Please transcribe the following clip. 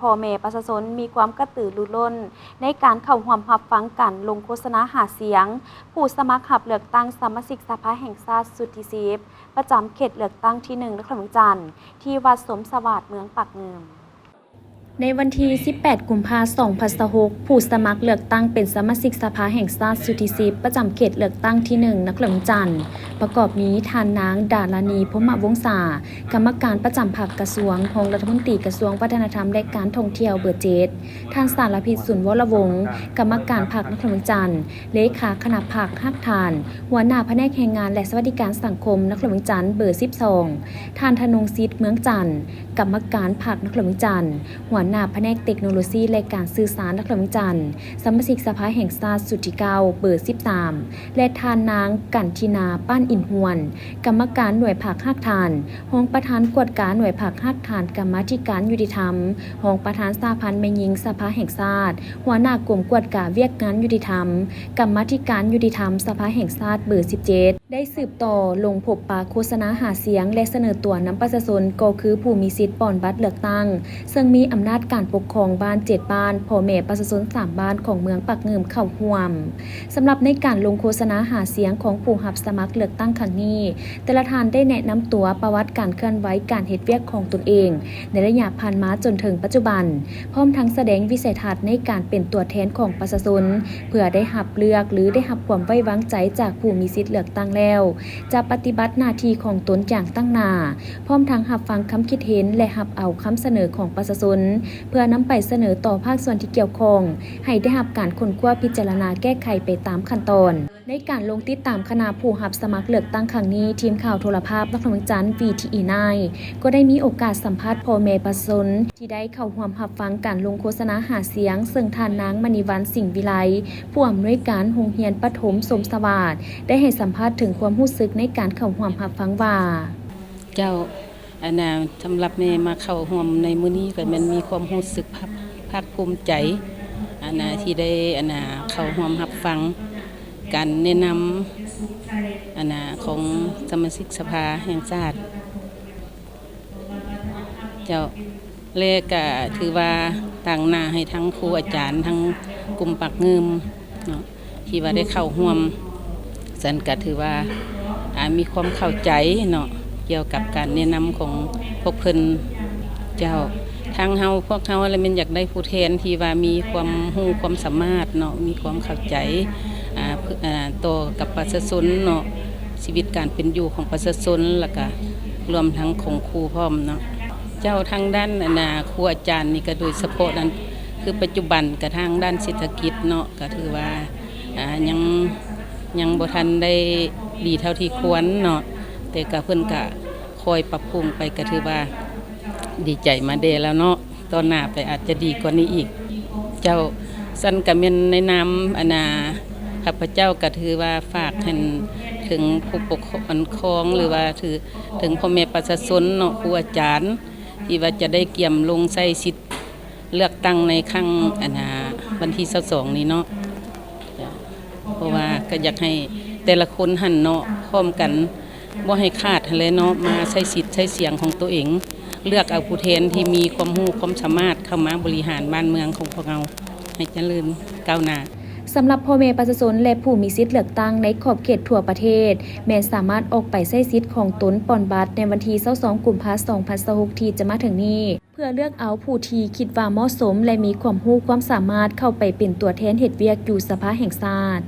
ພໍ່ແມ່ປະຊາຊົນມີຄວາມກະຕືລືລົ້ນໃນການເຂົ້າຮ່ວມຮັບຟັງການລົງໂຄສະນາຫາສຽງຜູ້ສະໝັກຮັບເລືອກຕັ້ງສະມາຊິກສະພາແຫ່ງຊາດຊຸດທີສິບ ປະຈຳເຂດເລືອກຕັ້ງທີໜຶ່ງ ນະຄອນຫຼວງວຽງຈັນ ທີ່ວັດສົມສະຫວາດ ເມືອງປາກງື່ມ. ໃນວັນທີສິບແປດ ກຸມພາ ສອງພັນຊາວຫົກ ຜູ້ສະໝັກເລືອກຕັ້ງເປັນສະມາຊິກສະພາແຫ່ງຊາດຊຸດທີສິບ ປະຈຳເຂດເລືອກຕັ້ງທີໜຶ່ງ ນະຄອນຫຼວງວຽງຈັນ ປະກອບມີ ທ່ານນາງ ດາລານີ ພົມມະວົງສາ ກຳມະການປະຈຳພັກກະຊວງ, ຮອງລັດຖະມົນຕີກະຊວງວັດທະນະທຳ ແລະ ການທ່ອງທ່ຽວ ເບີເຈັດ, ທ່ານ ສາລະພິດ ສູນວໍລະວົງ ກຳມະການພັກນະຄອນຫຼວງວຽງຈັນ, ເລຂາຄະນະພັກຮາກຖານ, ຫົວໜ້າພະແນກແຮງງານ ແລະ ສະຫວັດດີການສັງຄົມນະຄອນຫຼວງວຽງຈັນ ເບີສິບສອງ, ທ່ານ ທະນົງສິດ ເມືອງຈັນ ກຳມະການພັກນະຄອນຫຼວງວຽງຈັນ, ຫົວໜ້າພະແນກເຕັກໂນໂລຊີ ແລະ ການສື່ສານນະຄອນຫຼວງວຽງຈັນ, ສະມາຊິກສະພາແຫ່ງຊາດຊຸດທີເກົ້າ ເບີສິບສາມ ແລະ ທ່ານນາງ ກັນທິນາ ປານອິນຫວນ ກຳມະການໜ່ວຍພັກຮາກຖານ, ຮອງປະທານກວດກາໜ່ວຍພັກຮາກຖານກຳມາທິການຍຸຕິທຳ, ຮອງປະທານສະຫະພັນແມ່ຍິງສະພາແຫ່ງຊາດ, ຫົວໜ້າກົມກວດກາວຽກງານຍຸຕິທຳ, ກຳມາທິການຍຸຕິທຳສະພາແຫ່ງຊາດ ເບີສິບເຈັດ ໄດ້ສືບຕໍ່ລົງພົບປະໂຄສະນາຫາສຽງ ແລະ ສະເໜີຕົວນຳປະຊາຊົນ ກໍຄືຜູ້ມີສິດປ່ອນບັດເລືອກຕັ້ງ ເຊິ່ງມີອຳນາດການປົກຄອງບ້ານເຈັດບ້ານ, ພໍ່ແມ່ປະຊາຊົນສາມບ້ານຂອງເມືອງປາກງື່ມເຂົ້າຮ່ວມ. ສຳລັບໃນການລົງໂຄສະນາຫາສຽງຂອງຜູ້ຮັບສະໝັກເລືອກຕັ້ງຄັ້ງນີ້, ແຕ່ລະທ່ານໄດ້ແນະນຳຕົວ, ປະຫວັດການເຄື່ອນໄຫວການເຮັດວຽກຂອງຕົນເອງໃນໄລຍະຜ່ານມາຈົນເຖິງປັດຈຸບັນ, ພ້ອມທັງສະແດງວິໄສທັດໃນການເປັນຕົວແທນຂອງປະຊາຊົນ ເພື່ອໄດ້ຮັບເລືອກ ຫຼື ໄດ້ຮັບຄວາມໄວ້ວາງໃຈຈາກຜູ້ມີສິດເລືອກຕັ້ງແລ້ວ, ຈະປະຕິບັດໜ້າທີ່ຂອງຕົນຢ່າງຕັ້ງໜ້າ, ພ້ອມທັງຮັບຟັງຄຳຄິດເຫັນ ແລະ ຮັບເອົາຄຳສະເໜີຂອງປະຊາຊົນ ເພື່ອນຳໄປສະເໜີຕໍ່ພາກສ່ວນທີ່ກ່ຽວຂ້ອງ ໃຫ້ໄດ້ຮັບການຄົ້ນຄວ້າພິຈາລະນາແກ້ໄຂໄປຕາມຂັ້ນຕອນ. ໃນການລົງຕິດຕາມຄະນະຜູ້ຮັບສະໝັກເລືອກຕັ້ງຄັ້ງນີ້, ທີມຂ່າວໂທລະພາບນະຄອນຫຼວງວຽງຈັນ ວີທີອີ ນາຍ ກໍໄດ້ມີໂອກາດສຳພາດພໍ່ແມ່ປະຊາຊົນທີ່ໄດ້ເຂົ້າຮ່ວມຮັບຟັງການລົງໂຄສະນາຫາສຽງ, ເຊິ່ງທ່ານນາງ ມະນີວັນ ສິງວິໄລ ຜູ້ອຳນວຍການໂຮງຮຽນປະຖົມສົມສະຫວາດ ໄດ້ໃຫ້ສຳພາດເຖິງຄວາມຮູ້ສຶກໃນການເຂົ້າຮ່ວມຮັບຟັງວ່າ. ເຈົ້າ ອັນນ່າ ສຳລັບແມ່ມາເຂົ້າຮ່ວມໃນມື້ນີ້ ກໍແມ່ນມີຄວາມຮູ້ສຶກພາກ ພາກພູມໃຈ ອັນນ່າ ທີ່ໄດ້ ອັນນ່າ ເຂົ້າຮ່ວມຮັບຟັງການແນະນຳ ອັນນ່າ ຂອງສະມາຊິກສະພາແຫ່ງຊາດ ເຈົ້າ ແລະ ກະຖືວ່າຕາງໜ້າໃຫ້ທັງຄູອາຈານ ທັງກຸ່ມປາກງື່ມເນາະ ທີ່ວ່າໄດ້ເຂົ້າຮ່ວມ ສັນກະຖືວ່າ ອາ ມີຄວາມເຂົ້າໃຈເນາະ ກ່ຽວກັບການແນະນຳຂອງພວກເພິ່ນ ເຈົ້າ. ທາງເຮົາ ພວກເຮົາລະແມ່ນຢາກໄດ້ຜູ້ແທນທີ່ວ່າມີຄວາມຮູ້ຄວາມສາມາດເນາະ ມີຄວາມເຂົ້າໃຈ ອາ ອາ ຕໍ່ກັບປະຊາຊົນເນາະ ຊີວິດການເປັນຢູ່ຂອງປະຊາຊົນ ລະກະລວມທັງຂອງຄູພ້ອມເນາະ. ເຈົ້າ ທາງດ້ານ ອັນນ່າ ຄູອາຈານນີ້ກະໂດຍສະເພາະນັ້ນ ຄືປັດຈຸບັນກະທາງດ້ານເສດຖະກິດເນາະ ກະຖືວ່າ ອາ ຍັງ ຍັງບໍ່ທັນໄດ້ດີເທົ່າທີ່ຄວນເນາະ ແຕ່ກະເພິ່ນກະຄ່ອຍປັບປຸງໄປ ກະຖືວ່າດີໃຈມາແດ່ແລ້ວເນາະ ຕໍ່ໜ້າໄປອາດຈະດີກວ່ານີ້ອີກ ເຈົ້າ. ສັນກະແມ່ນໃນນາມ ອັນນ່າ ຂ້າພະເຈົ້າກະຖືວ່າຝາກໃຫ້ເຖິງຜູ້ປົກຄອງ ຫຼືວ່າເຖິງພໍ່ແມ່ປະຊາຊົນເນາະ ຄູອາຈານ ທີ່ວ່າຈະໄດ້ກຽມລົງໃຊ້ສິດເລືອກຕັ້ງໃນຄັ້ງ ອັນນ່າ ວັນທີຊາວສອງນີ້ເນາະ ເພາະວ່າກະຢາກໃຫ້ແຕ່ລະຄົນຫັ້ນເນາະ ພ້ອມກັນ ບໍ່ໃຫ້ຂາດຫັ້ນແຫຼະເນາະ ມາໃຊ້ສິດໃຊ້ສຽງຂອງໂຕເອງ ເລືອກເອົາຜູ້ແທນທີ່ມີຄວາມຮູ້ຄວາມສາມາດເຂົ້າມາບໍລິຫານບ້ານເມືອງຂອງພວກເຮົາ ໃຫ້ຈະເລີນກ້າວໜ້າ. ສຳລັບພໍ່ແມ່ປະຊາຊົນ ແລະ ຜູ້ມີສິດເລືອກຕັ້ງໃນຂອບເຂດທົ່ວປະເທດ ແມ່ນສາມາດອອກໄປໃຊ້ສິດຂອງຕົນປ່ອນບັດໃນວັນທີຊາວສອງ ກຸມພາ ສອງພັນຊາວຫົກ ທີ່ຈະມາເຖິງນີ້ ເພື່ອເລືອກເອົາຜູ້ທີ່ຄິດວ່າເໝາະສົມ ແລະ ມີຄວາມຮູ້ຄວາມສາມາດເຂົ້າໄປເປັນຕົວແທນເຮັດວຽກຢູ່ສະພາແຫ່ງຊາດ.